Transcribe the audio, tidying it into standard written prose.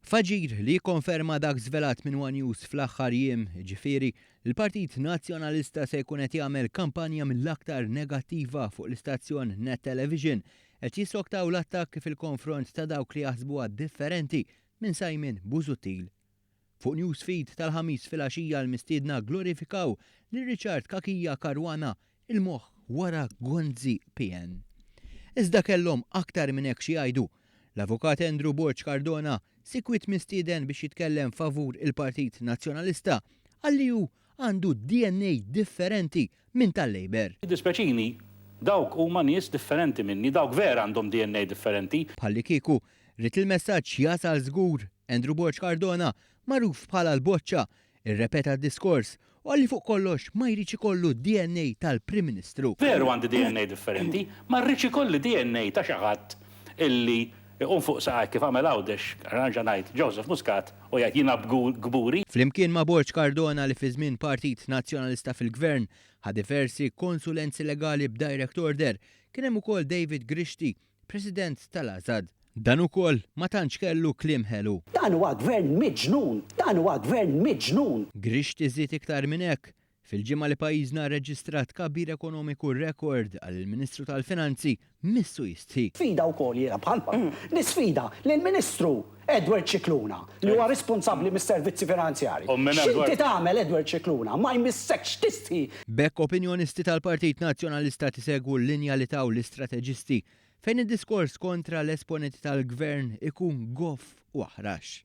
F'aġir li jikkonferma dak żvelat minn one News fl-aħħar jiem, jiġifieri, li l-Partit Nazzjonalista se jkun qed jagħmel kampanja mill-aktar negattiva fuq l-istazzjon Net Television, qed jissoktaw l-attakki fil-konfront ta' dawk li jaħsbuha differenti minn Simon Busuttil. Fuq News Feed tal-Ħamis filgħaxija l-mistiedna gglorifikaw lil Richard Cachia Caruana il-moħħ wara Gonzi PN. Iżda kellhom aktar minn hekk xi jgħidu. L-Avukat Andrew Borg Cardona, sikwit mistieden biex jitkellem favur il-Partit Nazzjonalista, qal li hu għandu DNA differenti minn tal-Labour. Jiddispjaċini, dawk huma nies differenti minni, dawk vera għandhom DNA differenti. Bħallikieku ried il-messaġġ jasal żgur, Andrew Borg Cardona, magħruf bħala l-Boċċa, Irrepeta d-diskors u qal li fuq kollox ma jridx ikollu d-DNA tal-Prim Ministru. Veru għandi DNA differenti, ma rridx ikolli DNA ta' xi ħadd illi jqum fuq saqajh kif għamel Għawdex, nerġa' ngħid, Joseph Muscat u jgħid jiena kburi. Flimkien ma' Borg Cardona li fi żmien Partit Nazzjonalista fil-Gvern ħa diversi konsulenzi legali b'direct order, kien hemm ukoll David Grixti President tal-AZAD. Dan ukoll ma tantx kellu kliem ħelu. Dan huwa gvern miġnun! Dan huwa gvern miġnun! Grixti żied iktar minn hekk, fil-ġimgħa li pajjiżna rreġistra tkabbir ekonomiku rekord qal il-Ministru tal-Finanzi missu jistħi. Sfida wkoll jiena bħalma nisfida lill-Ministru Edward Scicluna li huwa responsabbli mis-servizzi finanzjarji. X'inti tagħmel Edward Scicluna? Ma jmissekx tistħi! B'hekk opinjonisti tal-Partit Nazzjonalista tisegwu l-linja li taw l-istrateġisti fejn id-diskors kontra l-esponenti tal-Gvern ikun goff u aħrax.